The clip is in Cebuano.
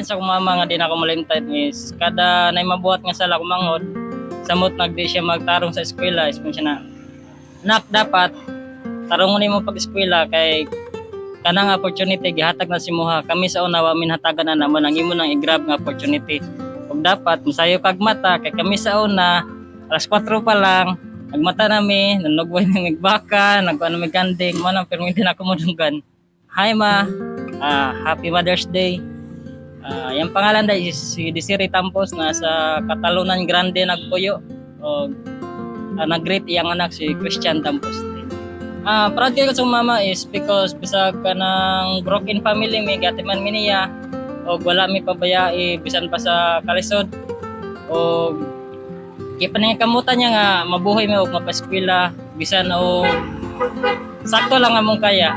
din sa akong mama nga di na ako malimtan is kada nay mabuhat nga sala ko manghod, samot nagdi siya magtarong sa eskwela is siya na, "Nak, dapat tarungon nimo pag eskwela kay kanang opportunity gihatag na sa imuha. Kami sa una wa minhatagan na namo ang imo nang i-grab nga opportunity. Ug dapat musayo kag mata kay kami sa una alas 4 pa lang nagmata nami, nanugway ng magbaka, nagkuan nami kanding mo nang, pero hindi na ako modunggan." Hi ma, happy Mother's Day. Yung pangalan dahil is si Desiree Tampos, nasa Catalunan Grande nagpuyo. O nag-greet iyang anak si Christian Tampos. Proud kayo sa mama is because bisag kanang broken family mi, gatiman mi niya og wala mi pabayai bisan pa sa kalisod, og gipaningkamutan niya nga mabuhay mi og mapaeskwela bisan og sakto lang among kaya.